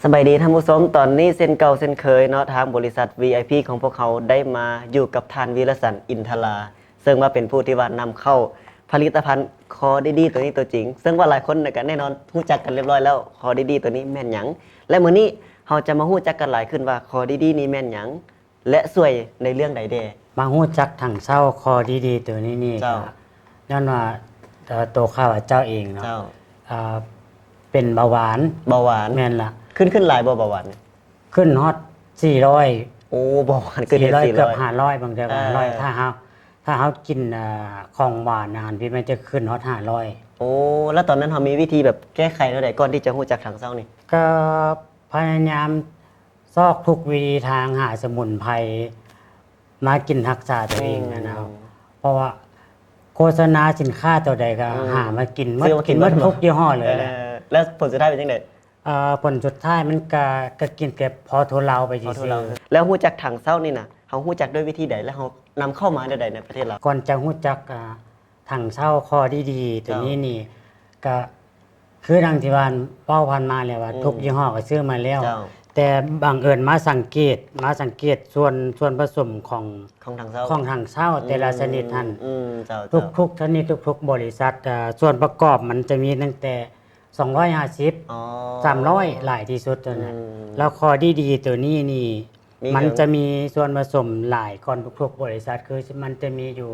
ສະບາຍດີທ່ານຜູ້ຊົມ, ຕອນນີ້ເຊັ່ນເກົ່າເຊັ່ນເຄີຍເນາະ, ທາງບໍລິສັດ ວີໄອພີ ຂອງພວກເຮົາໄດ້ມາຢູ່ກັບທ່ານ ວິລະສັນ ອິນທະລາ ເຊິ່ງວ່າເປັນຜູ້ທີ່ວ່ານຳເຂົ້າຜະລິດຕະພັນຄໍດີດີໂຕນີ້ຕົວຈິງ, ເຊິ່ງວ່າຫຼາຍຄົນກໍແນ່ນອນຮູ້ຈັກກັນລຽບຮ້ອຍແລ້ວ, ຄໍດີດີໂຕນີ້ແມ່ນຫຍັງ? ແລະ ມື້ນີ້ເຮົາຈະມາຮູ້ຈັກກັນຫຼາຍຂຶ້ນວ່າຄໍດີດີນີ້ແມ່ນຫຍັງ? ແລະ ຊ່ວຍໃນເລື່ອງໃດແດ່? ມາຮູ້ຈັກຖັງເຊົາຄໍດີດີໂຕນີ້ນີ້ ເຈົ້າ ກໍຍ້ອນວ່າ ເອີ ໂຕຂ້າພະເຈົ້າເອງເນາະ ເຈົ້າ ເປັນເບົາຫວານ. ເບົາຫວານ? ແມ່ນລະ. ຂຶ້ນ ຂຶ້ນຫຼາຍບໍ່ເບົາຫວານ? ຂຶ້ນຮອດສີ່ຮ້ອຍ. ໂອ້ ເບົາຫວານຂຶ້ນຮອດສີ່ຮ້ອຍ ສີ່ຮ້ອຍ ເກືອບຫ້າຮ້ອຍ ບາງເທື່ອກໍຫ້າຮ້ອຍ. ເອີ ຖ້າເຮົາ ຖ້າເຮົາກິນ ເອີ ຂອງຫວານອາຫານທີ່ມັນຈະຂຶ້ນຮອດຫ້າຮ້ອຍ. ໂອ້ ແລ້ວຕອນນັ້ນເຮົາມີວິທີແບບແກ້ໄຂແນວໃດ ກ່ອນທີ່ຈະຮູ້ຈັກຖັງເຊົານີ້? ກໍພະຍາຍາມ ຊອກທຸກວິທີທາງຫາສະໝຸນໄພມາກິນຮັກສາຕົວເອງນະ. ອືມ ເພາະວ່າໂຄສະນາສິນຄ້າຕົວໃດກໍ ອືມ ຫາມາກິນໝົດ ຊື້ມາກິນ ກິນໝົດ ໝົດ ທຸກຍີ່ຫໍ້ເລີຍແຫຼະ. ເອີ ແລ້ວຜົນສຸດທ້າຍເປັນຈັ່ງໃດ? ເອີ ຜົນສຸດທ້າຍມັນກໍ ກໍກິນແຕ່ພໍທຸເລົາໄປຊື່ໆ. ແລ້ວຮູ້ຈັກຖັງເຊົານີ້ນະ ເຮົາຮູ້ຈັກດ້ວຍວິທີໃດ ແລ້ວເຮົານຳເຂົ້າມາແນວໃດໃນປະເທດລາວ? ກ່ອນຈະຮູ້ຈັກ ອາ ຖັງເຊົາຄໍດີໆ ຕົວນີ້ນີ້ ເຈົ້າ ກໍຄືດັ່ງທີ່ວ່າເວົ້າຜ່ານມາແລ້ວວ່າ ອືມ ທຸກຍີ່ຫໍ້ກໍຊື້ມາແລ້ວ. ເຈົ້າ ແຕ່ບັງເອີນມາສັງເກດ ມາສັງເກດສ່ວນ ສ່ວນປະສົມຂອງ ຂອງຖັງເຊົາ ຂອງຖັງເຊົາ ອືມ ແຕ່ລະຊະນິດຫັ້ນ ອືມ ເຈົ້າ ທຸກໆຊະນິດ ທຸກໆບໍລິສັດ ເອີ ສ່ວນປະກອບມັນຈະມີຕັ້ງແຕ່ ສອງຮ້ອຍຫ້າສິບ ອໍ ສາມຮ້ອຍ ຫຼາຍທີ່ສຸດເທົ່ານັ້ນ. ອືມ ແລ້ວຄໍດີໆໂຕນີ້ນີ້ ມີ ມັນຈະມີສ່ວນປະສົມຫຼາຍກ່ອນທຸກໆບໍລິສັດ ຄືມັນຈະມີຢູ່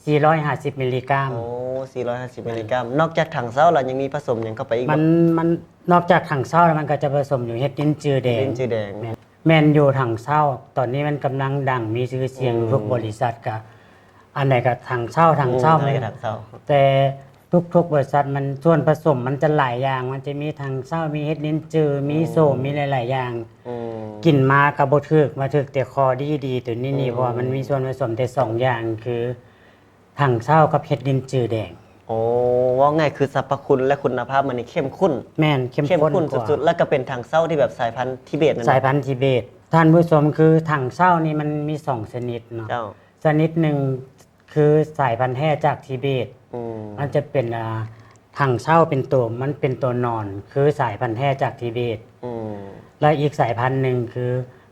ສີ່ຮ້ອຍຫ້າສິບມິນລີກຣາມ. ໂອ້ ສີ່ຮ້ອຍຫ້າສິບມິນລີກຣາມ. ນອກຈາກຖັງເຊົາແລ້ວ ຍັງມີປະສົມຫຍັງເຂົ້າໄປອີກບໍ່? ມັນ ມັນ ນອກຈາກຖັງເຊົາແລ້ວ ມັນກໍຈະປະສົມຢູ່ເຮດດິນຈືແດງ. ເຮດດິນຈືແດງ. ແມ່ນ ແມ່ນຢູ່ ຖັງເຊົາຕອນນີ້ມັນກຳລັງດັງ ມີຊື່ສຽງ ອືມ ທຸກບໍລິສັດ ກະ ອັນໃດກໍຖັງເຊົາ ຖັງເຊົາ ອືມ ແມ່ນ ອັນໃດກໍຖັງເຊົາ. ແຕ່ທຸກໆບໍລິສັດມັນ ສ່ວນປະສົມມັນຈະຫຼາຍຢ່າງ ມັນຈະມີຖັງເຊົາ ມີເຫັດລິນຈື ມີໂສມ ອືມ ມີຫຼາຍໆຢ່າງ. ອືມ ກິນມາກໍບໍ່ຖືກ ມາຖືກແຕ່ຄໍດີໆໂຕນີ້ນີ້ ອືມ ເພາະວ່າມັນມີສ່ວນປະສົມແຕ່ສອງຢ່າງ ຄືຖັງເຊົາກັບເຫັດລິນຈືແດງ. ໂອ້ ເວົ້າງ່າຍຄືສັບພະຄຸນ ແລະ ຄຸນນະພາບມັນນີ້ເຂັ້ມຂຸ້ນ. ແມ່ນ ເຂັ້ມຂຸ້ນ ເຂັ້ມຂຸ້ນສຸດໆ ແລ້ວກໍເປັນຖັງເຊົາທີ່ແບບສາຍພັນທິເບດນັ້ນ. ສາຍພັນທິເບດ. ທ່ານຜູ້ຊົມ ຄືຖັງເຊົານີ້ມັນມີສອງຊະນິດເນາະ. ເຈົ້າ. ຊະນິດໜຶ່ງຄືສາຍພັນແທ້ຈາກທິເບດ. ອືມ ມັນຈະເປັນ ອ່າ ຖັງເຊົາເປັນໂຕ ມັນເປັນໂຕນອນ ຄືສາຍພັນແທ້ຈາກທິເບດ. ອືມ ແລະ ອີກສາຍພັນໜຶ່ງຄ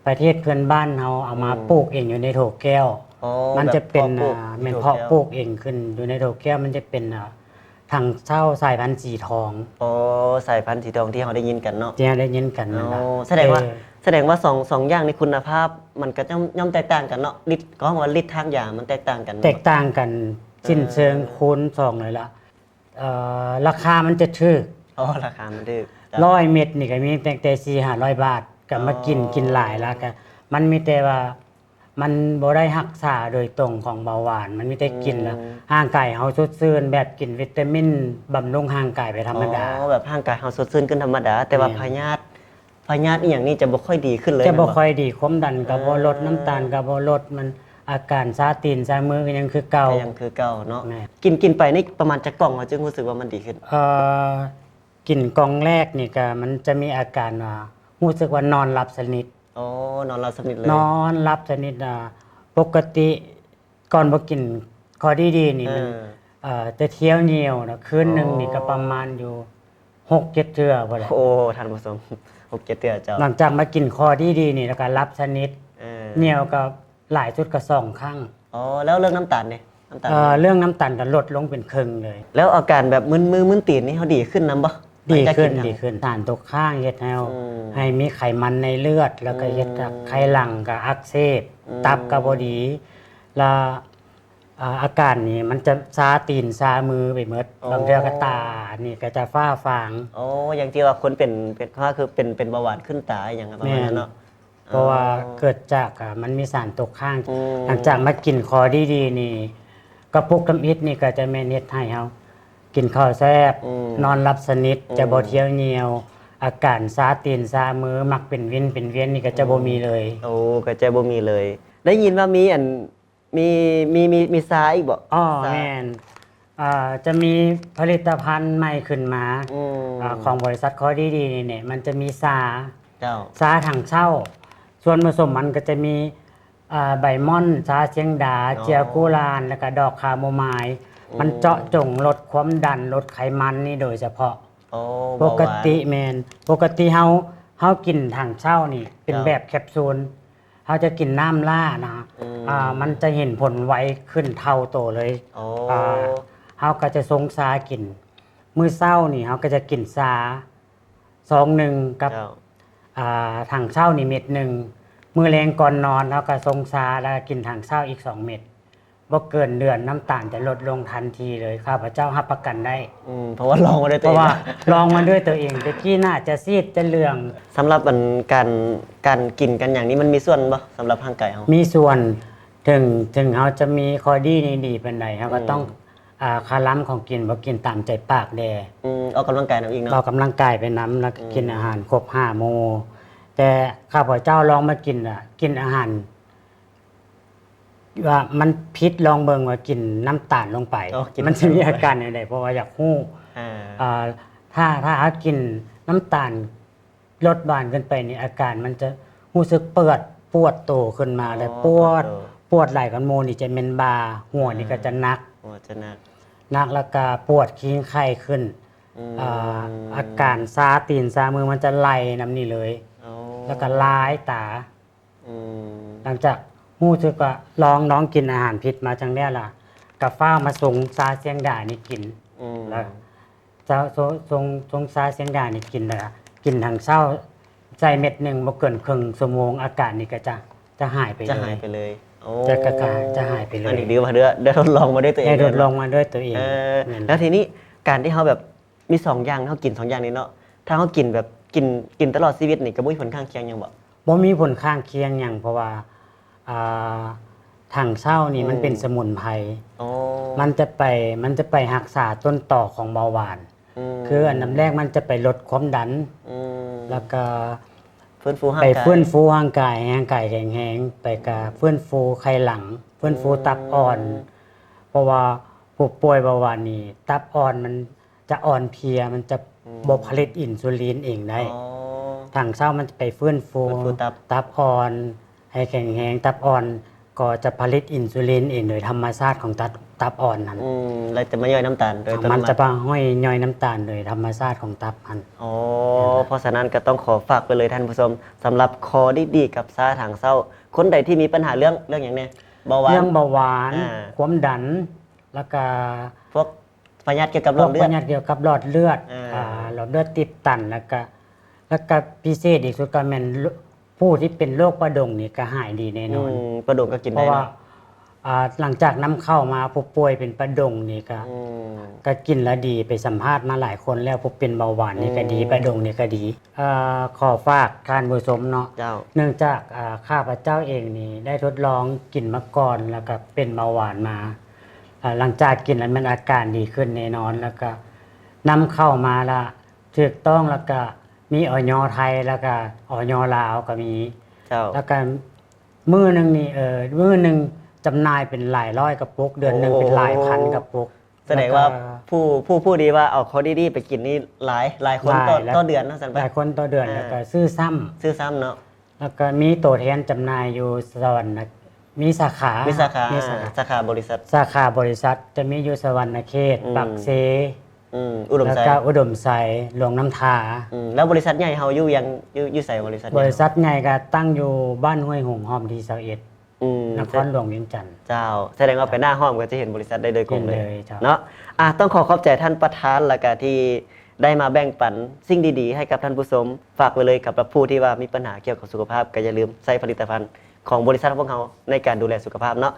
ືປະເທດເພື່ອນບ້ານເຮົາເອົາມາ ອືມ ປູກເອງຢູ່ໃນໂຖແກ້ວ. ອໍ ມັນຈະເປັນ ແບບເພາະປູກ ອ່າ ແມ່ນ ຢູ່ໂຖແກ້ວ ເພາະປູກເອງຂຶ້ນຢູ່ໃນໂຖແກ້ວ. ມັນຈະເປັນ ອ່າ ຖັງເຊົາສາຍພັນສີທອງ. ອໍ ສາຍພັນສີທອງທີ່ເຮົາໄດ້ຍິນກັນເນາະ ທີ່ເຮົາໄດ້ຍິນກັນນັ້ນລະ. ອໍ ສະແດງວ່າ ເອີ ສະແດງວ່າສອງ ສອງຢ່າງນີ້ຄຸນນະພາບມັນກໍຍ່ອມ ຍ່ອມແຕກຕ່າງກັນເນາະ. ລິດ ກໍເອີ້ນວ່າລິດທາງຢາມັນແຕກຕ່າງກັນ. ແຕກຕ່າງກັນ ເອີ ສິ້ນເຊີງຄູນສອງເລີຍລະ. ເອີ ລາຄາມັນຈະຖືກ. ອໍ ລາຄາມັນຖືກ. ເຈົ້າ. ຮ້ອຍເມັດນີ້ກໍມີຕັ້ງແຕ່ສີ່ຫ້າຮ້ອຍບາດ ກໍມາກິນ ອໍ ກິນຫຼາຍລະ ກໍມັນມີແຕ່ວ່າ ມັນບໍ່ໄດ້ຮັກສາໂດຍຕົງຂອງເບົາຫວານ ມັນມີແຕ່ກິນແລ້ວ ອືມ ຮ່າງກາຍເຮົາສົດຊື່ນ ແບບກິນວິຕາມິນບຳລຸງຮ່າງກາຍໄປທຳມະດາ. ອໍ ແບບຮ່າງກາຍເຮົາສົດຊື່ນຂຶ້ນທຳມະດາ ແຕ່ວ່າ ແມ່ນ ພະຍາດ ພະຍາດອີ່ຫຍັງນີ້ຈະບໍ່ຄ່ອຍດີຂຶ້ນເລີຍ ຈະບໍ່ ແມ່ນບໍ່? ຄ່ອຍດີ ຄວາມດັນກໍບໍ່ລົດ ເອີ ນ້ຳຕານກໍບໍ່ລົດ ມັນອາການຊາຕີນຊາມືກໍຍັງຄືເກົ່າ ກໍຍັງຄືເກົ່າເນາະ. ແມ່ນ. ກິນ ກິນໄປນີ້ປະມານຈັກກ່ອງ ເຮົາຈຶ່ງຮູ້ສຶກວ່າມັນດີຂຶ້ນ? ເອີ ກິນກ່ອງແລກນີ້ກໍມັນຈະມີອາການວ່າ ຮູ້ສຶກວ່ານອນຫຼັບສະໜິດ. ອໍ ນອນຫຼັບສະໜິດເລີຍ. ນອນຫຼັບສະໜິດ. ອ່າ ປົກກະຕິກ່ອນບໍ່ກິນຄໍດີໆນີ້ ມັນ ເອີ ເອີ ຈະທ່ຽວຍ່ຽວນະ ຄືນໜຶ່ງນີ້ ອໍ ກໍປະມານຢູ່ຫົກເຈັດເທື່ອພຸ້ນແຫຼະ. ໂອ້ ທ່ານຜູ້ຊົມ ຫົກເຈັດເທື່ອ. ເຈົ້າ. ຫຼັງຈາກມາກິນຄໍດີໆນີ້ ແລ້ວກໍຫຼັບສະໜິດ. ເອີ ຍ່ຽວກໍຫຼາຍສຸດກໍສອງຄັ້ງ. ອໍ ແລ້ວເລື່ອງນ້ຳຕານເດ? ນ້ຳຕານ ເອີ ເລື່ອງນ້ຳຕານກໍລົດລົງເປັນເຄິ່ງເລີຍ. ແລ້ວອາການແບບມຶນມື ມຶນຕີນນີ້ເຮົາດີຂຶ້ນນຳບໍ່? ດີຂຶ້ນ ຫຼັງຈາກກິນ ດີຂຶ້ນ. ສານຕົກຄ້າງເຮັດໃຫ້ເຮົາ ອືມ ໃຫ້ມີໄຂມັນໃນເລືອດ ແລ້ວກໍເຮັດໃຫ້ ອືມ ໄຂຫຼັງກໍອັກເສບ ອືມ ຕັບກໍບໍ່ດີ ແລ້ວ ອ່າ ອາການນີ້ມັນຈະຊາຕີນຊາມືໄປໝົດ. ອໍ ບາງເທື່ອກໍຕານີ້ກໍຈະຟ້າຟາງ. ອໍ ຢ່າງທີ່ວ່າຄົນເປັນ ເປັນ ຄືເປັນ ເປັນເບົາຫວານຂຶ້ນຕາອີ່ຫຍັງປະມານນັ້ນເນາະ. ແມ່ນ. ເພາະວ່າ ອໍ ເກີດຈາກ ອ່າ ມັນມີສານຕົກຄ້າງ. ອືມ ຫຼັງຈາກມາກິນຄໍດີໆນີ້ ກະປຸກທຳອິດນີ້ກໍຈະແມ່ນເຮັດໃຫ້ເຮົາກິນເຂົ້າແຊບ, ອືມ ນອນຫຼັບສະໜິດ, ອືມ ຈະບໍ່ທ່ຽວຍ່ຽວ, ອາການຊາຕີນຊາມື, ມັກເປັນວິນເປັນວຽນນີ້ກໍຈະບໍ່ມີເລີຍ. ອືມ ໂອ້ ກໍຈະບໍ່ມີເລີຍ. ໄດ້ຍິນວ່າມີອັນ ມີ ມີ ມີ ມີຊາອີກບໍ່? ອໍ ຊາ ແມ່ນ. ອ່າ ຈະມີຜະລິດຕະພັນໃໝ່ຂຶ້ນມາ ອືມ ອ່າ ຂອງບໍລິສັດຄໍດີດີນີ້ແຫຼະ ມັນຈະມີຊາ ເຈົ້າ ຊາຖັງເຊົາ. ສ່ວນປະສົມມັນກໍຈະມີ ອ່າ ໃບມ່ອນ, ຊາຊຽງດາ, ອໍ ເຈຍກູຫຼານ ແລ້ວກໍດອກຄາໂມມາຍ. ອືມ ມັນເຈາະຈົງລົດຄວາມດັນ, ລົດໄຂມັນນີ້ໂດຍສະເພາະ. ອໍ ປົກກະຕິ ເບົາຫວານ. ແມ່ນ. ປົກກະຕິເຮົາ ເຮົາກິນທາງເຊົ້ານີ້ເປັນ ເຈົ້າ ແບບແຄປຊູນ ເຮົາຈະກິນນ້ຳລ້ານະ ອືມ ອ່າ ມັນຈະເຫັນຜົນໄວຂຶ້ນເທົ່າໂຕເລີຍ ໂອ້ ອ່າ ເຮົາກໍຈະຊົງຊາກິນ ມື້ເຊົ້ານີ້ເຮົາກໍຈະກິນຊາຊອງໜຶ່ງກັບ ເຈົ້າ ອ່າ ທາງເຊົ້ານີ້ເມັດໜຶ່ງ ມື້ແລງກ່ອນນອນເຮົາກໍຊົງຊາ ແລ້ວກໍກິນທາງເຊົ້າອີກສອງເມັດ. ບໍ່ເກີນເດືອນ ນ້ຳຕານຈະລົດລົງທັນທີເລີຍ ຂ້າພະເຈົ້າຮັບປະກັນໄດ້ ອືມ ເພາະວ່າລອງມາດ້ວຍຕົວເອງ ເພາະວ່າລອງມາດ້ວຍຕົວເອງ ແຕ່ກີ້ໜ້າຈະຊີດຈະເຫຼືອງ. ສຳລັບອັນການ ການກິນການຫຍັງນີ້ ມັນມີສ່ວນບໍ່ ສຳລັບຮ່າງກາຍເຮົາ? ມີສ່ວນ ເຖິງ ເຖິງເຮົາຈະມີຂໍ້ດີນີ້ດີປານໃດ ເຮົາກໍ ອືມ ຕ້ອງ ອ່າ ຄາລຳຂອງກິນ ບໍ່ກິນຕາມໃຈປາກແດ່ ອືມ ອອກກຳລັງກາຍນຳອີກເນາະ ອອກກຳລັງກາຍໄປນຳ ແລ້ວກໍ ອືມ ກິນອາຫານຄົບຫ້າໝູ່ ແຕ່ຂ້າພະເຈົ້າລອງມາກິນລະ ກິນອາຫານ ວ່າມັນຜິດ ລອງເບິ່ງວ່າກິນນ້ຳຕານລົງໄປ ອໍ ກິນ ມັນຊິມີອາການແນວໃດ ເພາະວ່າຢາກຮູ້ ອ່າ ອ່າ ຖ້າ ຖ້າເຮົາກິນນ້ຳຕານລົດຫວານເກີນໄປນີ້ ອາການມັນຈະຮູ້ສຶກປວດ ປວດໂຕຂຶ້ນມາ ອໍ ແລ້ວປວດ ປວດໂຕ ປວດຫຼາຍກວ່າໝູ່ນີ້ຈະແມ່ນບ່າ ຫົວນີ້ກໍຈະໜັກ ອ່າ ຫົວຈະໜັກ ໜັກ ແລ້ວກໍປວດຄີງໄຂ້ຂຶ້ນ ອືມ ອ່າ ອາການຊາຕີນຊາມືມັນຈະໄລ່ນຳນີ້ເລີຍ ອໍ ແລ້ວກໍລາຍຕາ ອືມ ຫຼັງຈາກຮູ້ສຶກວ່າລອງ ລອງກິນອາຫານຜິດມາຈັ່ງໃດລະ ກໍຟ້າວມາຊົງຊາສຽງດານີ້ກິນ ອືມ ແລ້ວ ຊ- ຊົງ ຊົງຊາສຽງດານີ້ກິນ ແລ້ວກໍກິນທັງເຊົ້າ ໃສ່ເມັດໜຶ່ງ ບໍ່ເກີນເຄິ່ງຊົ່ວໂມງ ອາການນີ້ກໍຈະ ຈະຫາຍໄປເລີຍ ຈະຫາຍໄປເລີຍ ໂອ້ ຈະ ກະ ກະ ຈະຫາຍໄປເລີຍ ອັນນີ້ຖືວ່າໄດ້ ໄດ້ທົດລອງມາດ້ວຍຕົວເອງ ໄດ້ທົດລອງມາດ້ວຍຕົວເອງ ເອີ ແມ່ນ ແລ້ວທີນີ້ການທີ່ເຮົາແບບ ມີສອງຢ່າງ ເຮົາກິນສອງຢ່າງນີ້ເນາະ ຖ້າເຮົາກິນແບບ ກິນ ກິນຕະຫຼອດຊີວິດນີ້ ກໍບໍ່ມີຜົນຂ້າງຄຽງຫຍັງບໍ່? ບໍ່ມີຜົນຂ້າງຄຽງຫຍັງ ເພາະວ່າ ອ່າ ຖັງເຊົ້ານີ້ ອືມ ມັນເປັນສະໝຸນໄພ ອໍ ມັນຈະໄປ ມັນຈະໄປຮັກສາຕົ້ນຕໍຂອງເບົາຫວານ ອືມ ຄືອັນດັບແລກມັນຈະໄປລົດຄວາມດັນ ອືມ ແລ້ວກໍຟື້ນຟູຮ່າງກາຍ ໄປຟື້ນຟູຮ່າງກາຍ ໃຫ້ຮ່າງກາຍແຂງແຮງ ໄປກະ ອືມ ຟື້ນຟູໄຂ່ຫຼັງ ຟື້ນຟູ ອືມ ຕັບອ່ອນ ເພາະວ່າຜູ້ປ່ວຍເບົາຫວານນີ້ ຕັບອ່ອນມັນ ຈະອ່ອນເພຍ ມັນຈະ ອືມ ບໍ່ຜະລິດອິນຊູລິນເອງໄດ້ ອໍ ທາງເຊົ້າມັນຈະໄປຟື້ນຟູ ຟື້ນຟູຕັບ ຕັບອ່ອນໃຫ້ແຂງແຮງ ຕັບອ່ອນກໍຈະຜະລິດອິນຊູລິນເອງໂດຍທຳມະຊາດຂອງຕັບ ຕັບອ່ອນຫັ້ນ ອືມ ແລ້ວຈະມາຍ່ອຍນ້ຳຕານໂດຍອັດຕະໂນມັດ ມັນຈະມາຍ່ອຍນ້ຳຕານໂດຍທຳມະຊາດຂອງຕັບຫັ້ນ ອໍ ນັ້ນແຫຼະ ເພາະສະນັ້ນກໍຕ້ອງຂໍຝາກໄປເລີຍທ່ານຜູ້ຊົມ ສຳລັບຂໍ້ດີໆກັບຊາທາງເຊົ້າ ຄົນໃດທີ່ມີບັນຫາເລື່ອງ ເລື່ອງຫຍັງແດ່? ເບົາຫວານ ເລື່ອງເບົາຫວານ ອ່າ ຄວາມດັນ ແລ້ວກະພວກ ພະຍາດກ່ຽວກັບຫຼອດເລືອດ ພວກພະຍາດກ່ຽວກັບຫຼອດເລືອດ ອ່າ ອ່າ ຫຼອດເລືອດຕີບຕັນ ແລ້ວກະ ແລ້ວກະພິເສດທີ່ສຸດກໍແມ່ນ ຜູ້ທີ່ເປັນໂລກປະດົງນີ້ກໍຫາຍດີແນ່ນອນ ອືມ ປະດົງກໍກິນໄດ້ເນາະ ເພາະວ່າ ອ່າ ຫຼັງຈາກນຳເຂົ້າມາ ຜູ້ປ່ວຍເປັນປະດົງນີ້ກໍ ອືມ ກໍກິນແລ້ວດີ ໄປສຳພາດມາຫຼາຍຄົນແລ້ວ ຜູ້ເປັນເບົາຫວານນີ້ກໍດີ ອືມ ປະດົງນີ້ກໍດີ ເອີ ຂໍຝາກທ່ານຜູ້ຊົມເນາະ ເຈົ້າ ເນື່ອງຈາກ ອ່າ ຂ້າພະເຈົ້າເອງນີ້ໄດ້ທົດລອງກິນມາກ່ອນ ແລ້ວກໍເປັນເບົາຫວານມາ ອ່າ ຫຼັງຈາກກິນແລ້ວແມ່ນອາການດີຂຶ້ນແນ່ນອນ ແລ້ວກໍນຳເຂົ້າມາລະຖືກຕ້ອງ ແລ້ວກໍມີ ອຢ ໄທ ແລ້ວກໍ ອຢ ລາວກໍມີ ເຈົ້າ ແລ້ວກໍມື້ໜຶ່ງນີ້ ເອີ ມື້ໜຶ່ງຈຳໜ່າຍເປັນຫຼາຍຮ້ອຍກະປຸກ ເດືອນໜຶ່ງເປັນຫຼາຍພັນກະປຸກ ໂອ້ ສະແດງວ່າ ແລ້ວກໍ ຜູ້ ຜູ້ ຜູ້ທີ່ວ່າເອົາຂອງດີໆໄປກິນນີ້ຫຼາຍ ຫຼາຍຄົນຕໍ່ ຫຼາຍ ຕໍ່ເດືອນເນາະ ຊັ້ນປະ ຫຼາຍຄົນຕໍ່ເດືອນ ອ່າ ແລ້ວກໍຊື້ຊ້ຳ ຊື້ຊ້ຳເນາະ ແລ້ວກໍມີໂຕແທນຈຳໜ່າຍຢູ່ສະຫວັນນະ ມີສາຂາ ມີສາຂາ ມີສາຂາ ອ່າ ສາຂາບໍລິສັດ ສາຂາບໍລິສັດຈະມີຢູ່ສະຫວັນນະເຂດ ອືມ ປາກເຊ ອືມ ອຸດົມໄຊ ແລ້ວກໍອຸດົມໄຊ ຫຼວງນ້ຳທາ ອືມ ແລ້ວບໍລິສັດໃຫຍ່ເຮົາຢູ່ຫຍັງ ຢູ່ ຢູ່ໃສບໍລິສັດໃຫຍ່ເຮົາ? ບໍລິສັດໃຫຍ່ກໍຕັ້ງຢູ່ບ້ານຫ້ວຍຫົງ ຫ້ອມທີຊາວເອັດ ອືມ ນະຄອນຫຼວງວຽງຈັນ ເຈົ້າ ສະແດງວ່າໄປໜ້າຫ້ອມກໍຈະເຫັນບໍລິສັດໄດ້ໂດຍກົງເລີຍ ເຫັນເລີຍ ເຈົ້າ ເນາະ ອ່າ ຕ້ອງຂໍຂອບໃຈທ່ານປະທານ ແລ້ວກະທີ່ໄດ້ມາແບ່ງປັນສິ່ງດີໆໃຫ້ກັບທ່ານຜູ້ຊົມ ຝາກໄວ້ເລີຍກັບ ກັບຜູ້ທີ່ວ່າມີບັນຫາກ່ຽວກັບສຸຂະພາບ ກໍຢ່າລືມໃຊ້ຜະລິດຕະພັນຂອງບໍລິສັດຂອງພວກເຮົາໃນການດູແລສຸຂະພາບເນາະ